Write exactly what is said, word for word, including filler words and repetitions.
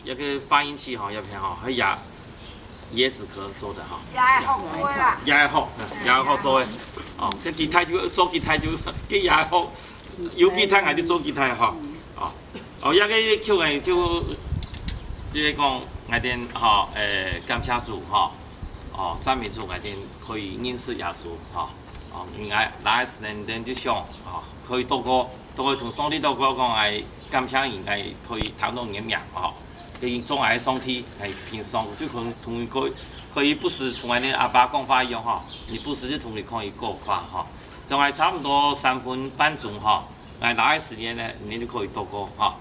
一个发音器吼，一片吼，还椰椰子壳做的哈，也係學做个啦。椰殼，椰殼做的。哦，个吉他就做吉他就个椰殼，有吉他俺就做吉他哈。哦，哦，一个曲呢就，就是讲，俺等吼，诶，感谢主哈，哦，赞美主，俺等可以认识耶稣哈。哦，应该来时呢，就想，哦，可以透过透过同上帝祷告讲，哎，感谢你，哎，可以谈到你的名哈。可以做爱上帝，哎，平常就可能同一个，可以不时同俺的阿爸讲话一样哈，你不时就同你可以讲话哈。将来差不多三分半钟哈，来哪个时间呢，你就可以祷告哈。